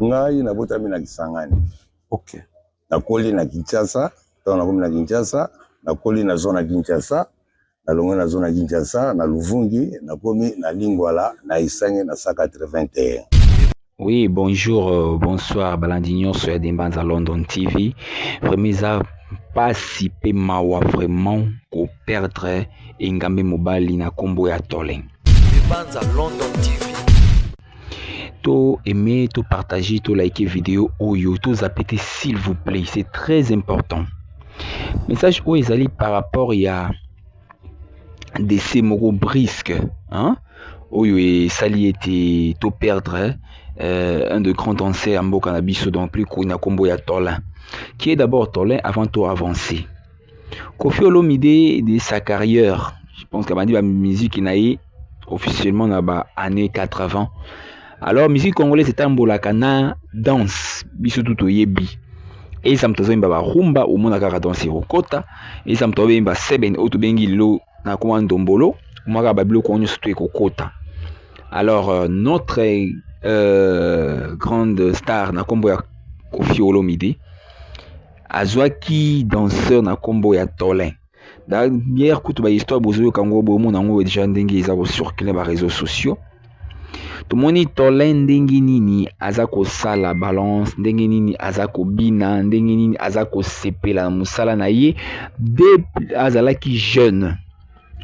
Ngai nabotami na Kisangani. Nakoli na Kinshasa. Ntango nakomi na Kinshasa, nakoli na zone ya Kinshasa, nalongwe na zone ya Kinshasa na Luvungi, nakomi na Lingwala na Isange na 181. Oui, bonjour, bonsoir, balandi nyonso ya Dembanza London TV. Vraiment eza pasi pe mawa vraiment ko perdre engambe mobali na kombo ya Tolin. Dembanza London TV. To aimer, to partager, to liker vidéo oyo, to zapper s'il vous plaît, c'est très important. Message oyo ezali par rapport ya décès moko brusque, hein? Oyo esali ete to perdre un de grands danseurs ya mboka na biso, donc plus connu na kombo ya Tolin. Qui est d'abord Tolin avant tout avancer. Koffi Olomide de sa carrière, je pense qu'abandi ba musique na ye officiellement na ba année 80. Alors musique congolaise etambolaka na danse, biso tout toyebi. Eza moto azoyemba ba rumba, omona kaka danse ekokota. Eza moto azoyemba seben oyo tobengi lelo na kombo ya ndombolo, omona kaka ba biloko nyonso to ekokota. Alors notre grande star na kombo ya Koffi Olomide azwaki danseur na kombo ya Tolin. D'ailleurs kutu ba histoire bozoyoka yango, bomona yango déjà ndenge eza kocirculer ba réseaux sociaux. Tomoni Tolin ndenge nini aza kosala balance, ndenge nini aza kobina, ndenge nini aza kosepela na mosala na ye depuis azalaki jeune.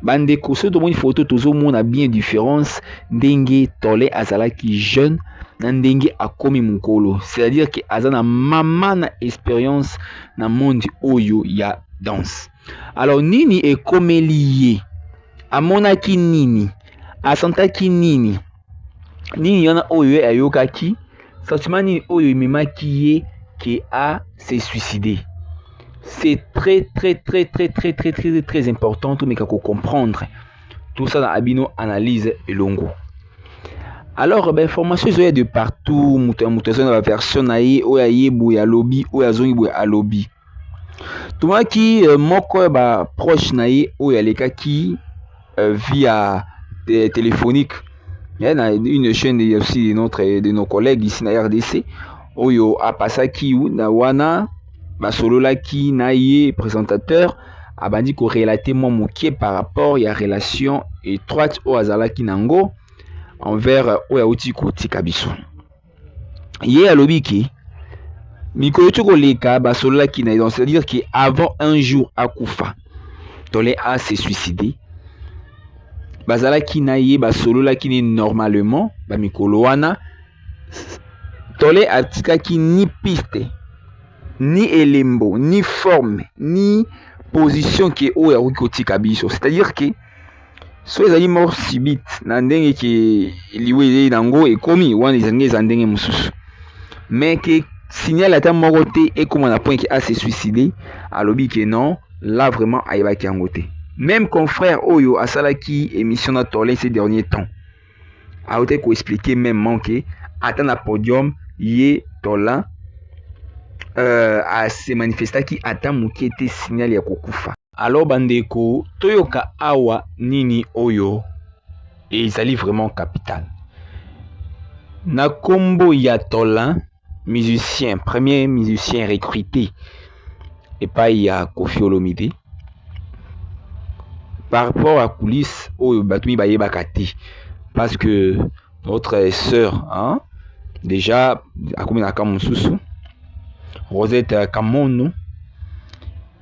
Bandeko, soki tomoni photo tozomona bien différence ndenge Tolin azalaki jeune na ndenge akomi mokolo, c'est-à-dire que aza na mama na expérience na monde oyo ya danse. Alors nini ekomeli ye, amonaki nini, asantaki nini, nini wana oyo ye ayokaki, sentiment nini oyo ememaki ye ke a se suicider. C'est très très très très très très très très important tomeka ko comprendre tout ça na abino analyse elongo. Alors ba information ezoya de partout, moto ya moto azoya na ba version na ye, oyo aye boye alobi, oyo azongi boye alobi. Tomonaki moko ya ba proche na ye oyo alekaki via téléphonique na une chaîne aussi de nos collègues ici na RDC, oyo apasaki na wana, basololaki na ye, présentateur abandi korelater mwa moke par rapport ya relation étroite oyo azalaki nango envers oyo awuti kotika biso. Ye alobi ke mikolo ti koleka basololaki na ye, donc c'est-à-dire que avant un jour akufa, Tolin a se suicidé, bazalaki na ye, basololaki ni normalement. Bamikolo wana Tolin atikaki ni piste, ni elembo, ni forme, ni position ke oyo akoki kotika biso, c'est-à-dire que so ezali mort subite na ndenge ke liwa ezali nango ekomi wana, ezali eza ndenge mosusu, mais ke signal ata moko te ekóma na point ke a se suicider, alobi ke non, là vraiment ayebaki yango te. Même confrère oyo asalaki émission na Tolin ces derniers temps aotaki koexpliquer même ke ata na podium ye Tolin ase manifestaki ata moke te signal ya kokufa. Alors bandeko, toyoka awa nini oyo ezali vraiment capital na kombo ya Tolin, musicien, premier musicien recruté epai ya Koffi Olomide. Par rapport à coulisse oyo bato mingi bayebaka te, parce que notre sœur, hein, déjà akomi na kambo mosusu, Rosette Kamono,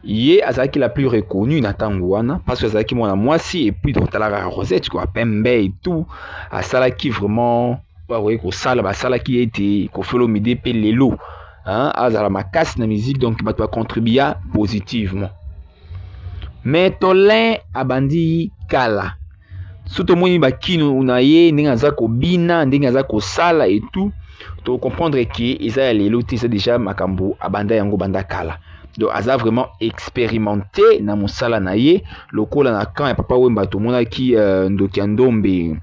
ye azalaki la plus reconnue na ntango wana parce que azalaki mwana mwasi et puis totalaka Rosette quoi, pembe et tout, asalaki vraiment oyo akoki kosala. Basalaki ete Koffi Olomide mpe lelo, hein, azala makasi na musique, donc bato bacontribua positivement. Mais Tolin abandi kala. So tomoni bakino na ye, ndenge aza kobina, ndenge aza kosala et tout, tocomprendre ke eza ya lelo te, eza déjà makambo abanda yango banda kala. Donc aza vraiment expérimenté na mosala na ye. Lokola na camp ya Papa Wemba tomonaki ndoki ya ndombe,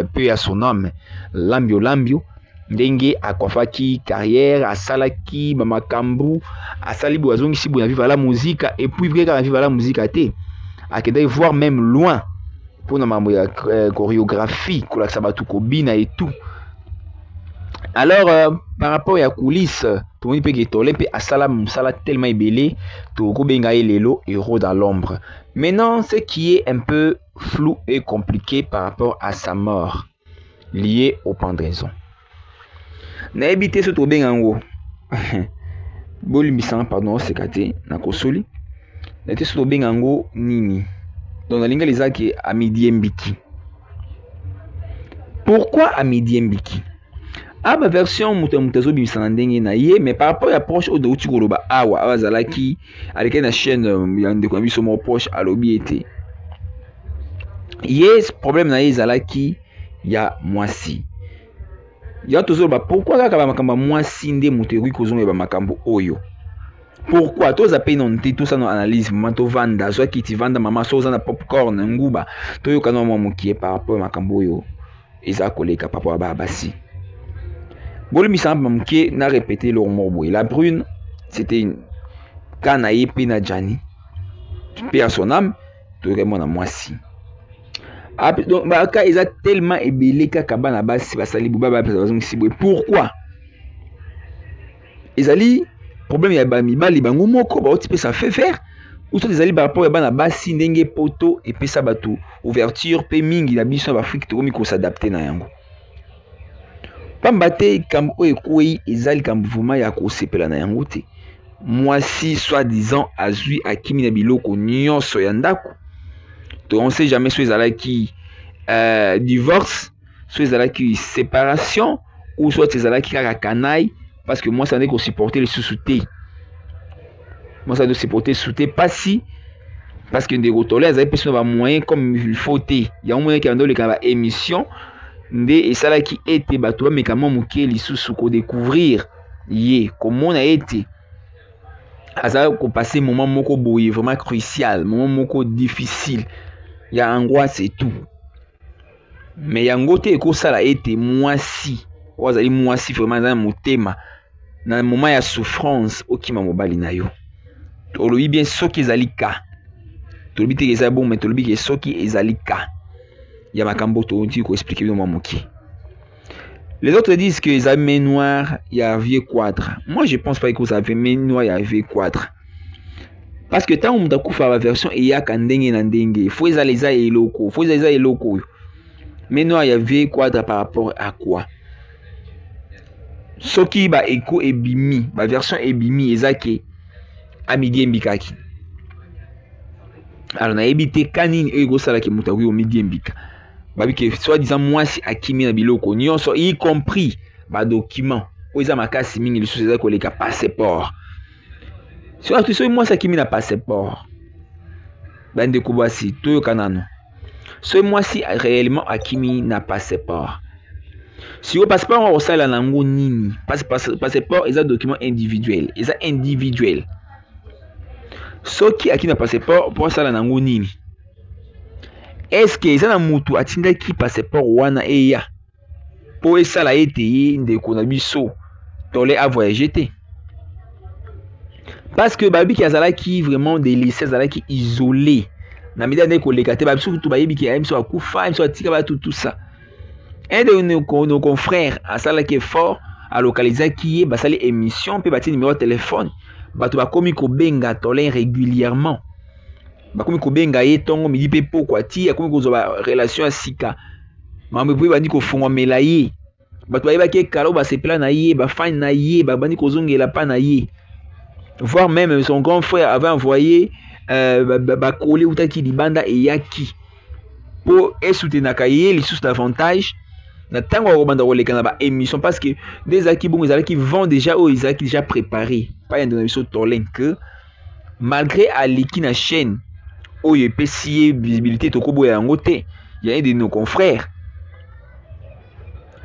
mpe ya son âme, Lambio Lambio, ndenge akwafaki carrière, asalaki bamakambo, asali boye, azongisi boye na Viva la Musica. Et puis kaka na Viva la Musica te, akendaki voir même loin mpona makambo ya chorégraphie, kolakisa bato kobina et tout. Alors par rapport ya coulisse, tomoni mpe ke Tole mpe asala mosala tellement ebele, tokobenga ye lelo héros dans l'ombre. Maintenant, ce qui est un peu flou et compliqué par rapport à sa mort liée aux pendaisons, nayebi te so tobenga yango, bolimbisanga, pardon, oseka te, nakosoli nayebi te so tobenga yango nini. Donc nalingi eza ke amidiembiki. Pourquoi amidiembiki? A baversion, moto ya moto azobimisa na ndenge na ye, mais par rapport ya proche oyo douti koloba awa, awa azalaki alekaki na chaîne ya ndeko na biso moko proche, alobi ete ye problème na ye ezalaki ya mwasi. Ya tozoloba, pourquoi kaka bamakambo ya mwasi nde moto ekoki kozongela bamakambo oyo? Pourquoi toza mpe nano te? Tosala analyse, mama, tovanda, zwa kiti, vanda mama, so oza na popcorn, nguba, toyoka na mwa mokie par rapport ya makambo oyo eza koleka par rapport ya baya basi. Bolimbisanga moke, na répété eloko moko boye. La Brune, c'était ka na ye mpe na Jani, mpe ya son âme, toyokai mwana mwasi. Donc baka eza tellement ebele, kaka bana basi basali boye, baba bazongisi boye. Pourquoi? Ezali problème ya bamibali bango moko bauti pesa fait faire, ou soit ezali par rapport ya bana basi, ndenge poto epesa bato ouverture mpe mingi na biso na baAfrike tokomi kos'adapter na yango. Pamba te likambo oyo ekwei eza likambo vraiment ya kosepela na yango te. Mwasi soi-disant azwi, akimi na biloko nyonso ya ndako. To on sait jamais so ezalaki divorce, so ezalaki séparation, ou soit ezalaki kaka canaille, parce que mwasi andeki kosupporter lisusu te. Mwasi andi kosupporter lisusu te pasi, parce que ndeko Tole azali mpe na bamoyen comme il faut te. Yango monaki bando oleka na baémission nde esalaki ete bato bameka mwa moke lisusu kodécouvrir ye, komona ete aza kopasser moment moko boye vraiment crucial, moment moko difficile ya angoisse et tout. Mais yango te ekosala ete mwasi oyo azali mwasi vraiment aza na motema, na moment ya souffrance okima mobali na yo. Tolobi bien, soki ezali ka, tolobi te eza bon, mais tolobi ke soki ezali ka ya makambo touti koexpliquer bino mwa moke. Les autres disent que eza main noire ya vieux Quadre. Moi, je pense pas que eza main noire ya vieux Quadre, parce que ntango moto akufa, baversion eyaka ndenge na ndenge. Fo ezala eza eloko, fo ezala eza eloko oyo main noire ya vieux Quadre par rapport à quoi? Soki baeko ebimi, baversion ebimi, eza ke amidiembikaki. Alors nayebi te ka nini oyo ekosalaki moto akoki komidiembika. Babi ke soi-disant mwasi akimi na biloko nyonso, y compris badocument oyo eza makasi mingi lisusu, eza koleka passeport. Soki soki mwasi akimi na passeport, bandeko basi, toyoka nano, soki mwasi réellement akimi na passeport, sikoyo passeport yango akosalela nango nini? Passeport eza document individuel, eza individuel. Soki akimi na passeport, mpo asala nango nini? Est-ce eza na mutu atindaki passeport wana eya mpo esala ete ye ndeko na biso Tole avoyage te? Parce que babiki azalaki vraiment délaissé, azalaki isolé na média, nde koleka te. Babiso kutu bayebiki aye biso akufa, biso atika bato, tout ça. Un de nos confrères asalaki effort, alokalizaki ye, basali émission mpe batie numéro ya téléphone. Bato bakomi kobenga Tole régulièrement, bakomi kobenga ye ntongo, midi mpe pokwa, ti akomi kozwa barelation ya sika. Makambo epo ebandi kofungwamela ye, bato bayebaki ekala oyo basepela na ye, bafani na ye babandi kozongela mpa na ye, voire même son grand frère avait envoyé bakole eutaki libanda, eyaki mpo esoutenaka ye lisusu davantage na ntango ya kobanda koleka na baémission, parce que nde ezalaki bongo, ezalaki vent déjà oyo ezalaki déjà préparé pa ya ndeko na biso Tolin, que malgré aleki na chaîne oyo epesi ye visibilité, tokoboya yango te, ya un de nos confrères,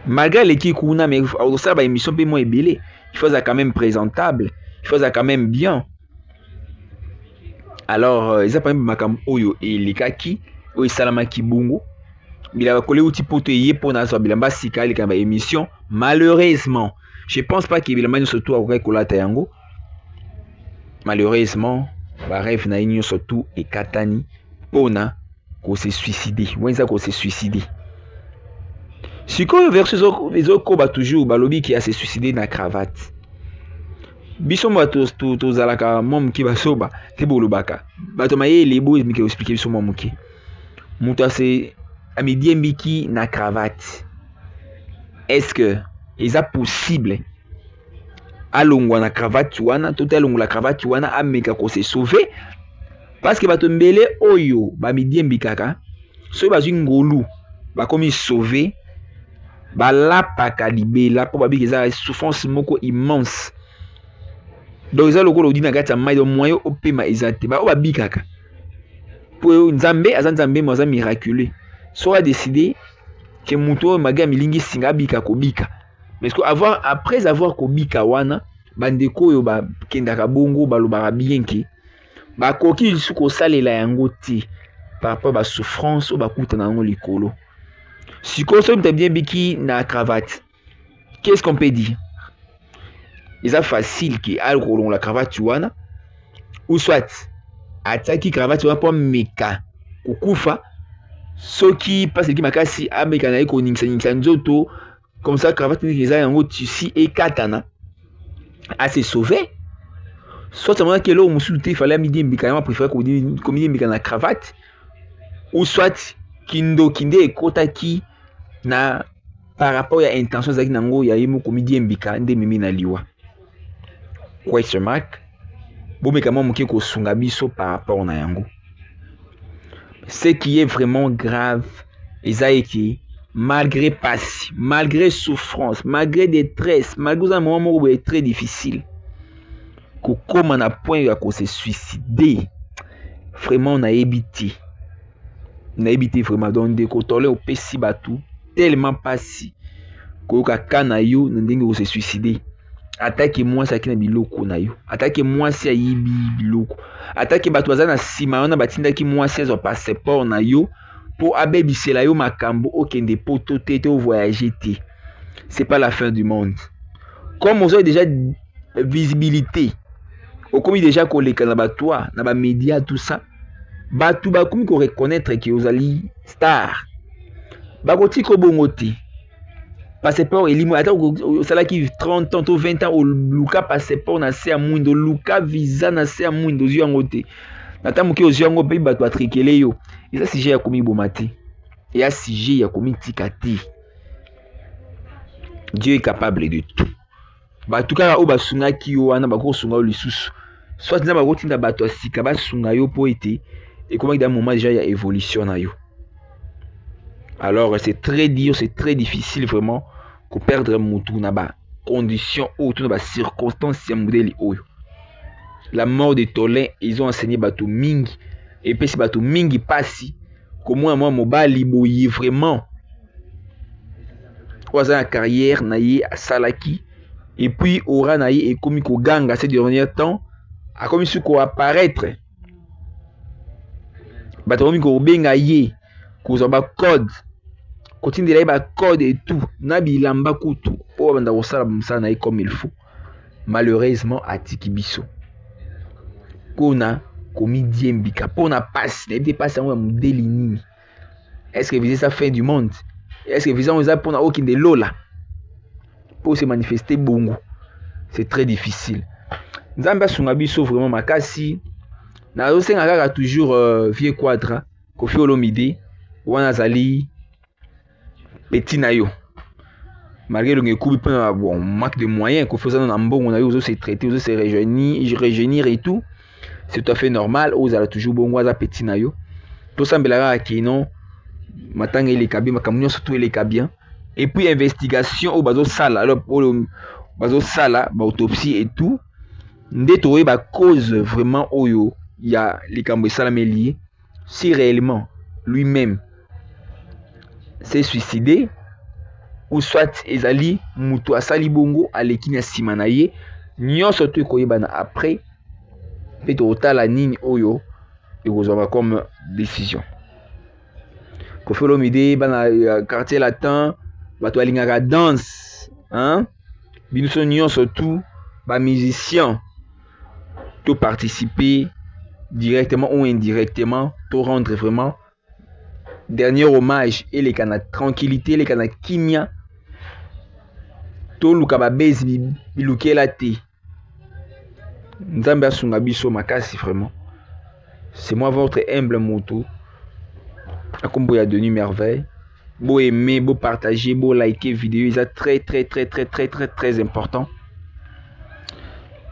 malgré aleki kuna, mais akosala baémission mpe mwa ebele, il faut azala quand même présentable, il faut azala quand même bien. Alors eza parmi makambo oyo elekaki, oyo esalamaki bongo. Bilamba kole euti poto eye mpona azwa bilamba sika, aleka na baémission. Malheureusement, je pense pas ke bilamba nyonso tu akokaki kolata yango. Malheureusement, barêve na ye nyonso tu ekatani mpona kose suicider. Wana eza kose suicider. Sikoyo version ezokoba toujours, balobi ki ase suicider na cravate. Biso bato tozalaka mwa moke basoba te, bolobaka bato mayele boyemike expliquer biso mwa moke. Moto ase amidiembiki na cravate, est-ce que eza possible alongwa na cravate wana to te alongola cravate wana ameka ko se sauver? Parce que bato mbele oyo bamidiembikaka, soki bazwi ngolu bakomi sauve, balapaka libela mpo babiki eza souffrance moko immense. Donc eza lokola odi na kati ya mai, donc moyen opema eza te. Baoyo babikaka mpo Nzambe aza Nzambe mo aza miraculeux, soki adécider ke moto oyo magi amilingi singa abika, kobika. Mais que avoir, après avoir kobika wana, bandeko oyo bakendaka bongo balobaka bien ke bakoki lisusu kosalela yango te par rapport basouffrance oyo bakutana yango likolo. Sikoyo soki moto abiembiki na cravate, qu'est-ce qu'on peut dire? Eza facile ke akolongola cravate wana, ou soit atiaki cravate wana mpo ameka kokufa, soki mpasi eleki makasi, ameka na ye koningisa-ningisa nzoto comme ça, cravate ndenge eza yango tissu ekatana, ase sauver. Soit amonaki eloko mosusu te, fallait amidiembika, yango apréféré komidiembika na cravate, ou soit kindoki nde ekotaki na par rapport ya intention ezalaki nango ya ye moko komidiembika nde ememi na liwa. Question mark. Bomeka mwa moke kosunga biso par rapport na yango. Ce qui est vraiment grave eza eke malgré pasi, malgré souffrance, malgré détresse, malgré oza na moment moko boye très difficile, kokóma na point ya kose suicider, vraiment nayebi te, nayebi te vraiment. Donc ndeko Tole, opesi bato tellement mpasi koyoka ka na yo na ndenge kose suicider, atake mwasi aki na biloko na yo, atake mwasi ayibi biloko, atake bato baza na nsima wana batindaki mwasi azwa passeport na yo mpo abebisela yo makambo, okende poto te te, ovoyage te. C'est pas la fin du monde. Comme ozwa déjà visibilité, okomi déjà koleka na batoi na bamédia, tout ça, bato bakomi koreconnaître ke ozali star, bakotika bongo te. Passeport elimo, ata osalaki 30 ans to 20 ans, oluka passeport na se ya mwindo, oluka visa na se ya mwindo, ozwi yango te. Na ntango moke ozwi yango mpe bato batrikele yo. Eza sujet ya komiboma te, eya sujet ya komitika te. Dieu est capable de tout. Bato kaka oyo basungaki yo wana bakosunga yo lisusu, soit nzambe akotinda bato ya sika basunga yo, mpo ete ekomaki da moment déjà ya évolution na yo. Alors c'est très dur, c'est très difficile vraiment koperdre mutu na bacondition oyo to na bacirconstance ya modèle oyo. La mort de Tolin, ils ont enseigné bato mingi, epesi bato mingi mpasi komona mwa mobali boye vraiment oyo aza na carrière na ye asalaki, et puis aura na ye ekomi koganga. Ces derniers temps akomi su koapparaître, bato bakomi kobenga ye, kozwa bacode, kotindela ye bacode et tout, na bilamba kutu oyo abanda kosala mosala na ye comme il faut. Malheureusement atiki biso mpona komidiembika, mpona pasi. Nayebi te pasi yango ya modèle nini. Est ce que visa eza fin du monde? Est ce que visa yango eza mpona okende lola mpo se manifester bongo? C'est très difficile. Nzambe asunga biso vraiment makasi. Nazosenga kaka toujours vieux Quadra Kofi Olomide wana azali petit na yo, malgré elongi ekubi mpona bon manque de moyen. Kofi, oza na mbongo na yo, ozose traiter, ozose rajeunir et tout, c'est tout à fait normal. Ozala toujours bongo, aza petit na yo. Tosambela kaka kino matanga eleka bien, makambo nyonso to eleka bien, et puis investigation oyo bazosala, alors oyo bazosala baautopsie et tout, nde toyeba cause vraiment oyo ya likambo esalameli ye, si réellement lui-même s'est suicidé ou soit ezali moto asali bongo aleki na nsima na ye. Nyonso to ekoyebana après, mpe tokotala nini oyo ekozwama comme décision. Kofi Olomide, bana ya Quartier Latin, bato balingaka danse, hein? Biso nyonso tout bamusicien to participer directement ou indirectement, to rendre vraiment Dernier hommage eleka na tranquillité, eleka na kimia. Toluka ba base bilukela te. Nzambe asunga biso makasi vraiment. C'est moi votre humble moto. Na kombo ya Denis Merveille. Bo aimer, bo partager, bo liker vidéo, eza très très très très très très très important.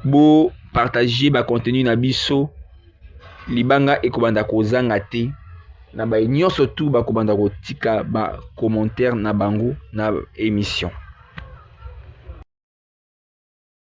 Bo partager ba contenu na biso. Libanga ekobanda kozanga te. Na ba nyonso tout bakobanda kotika ba commentaire na bango na émission.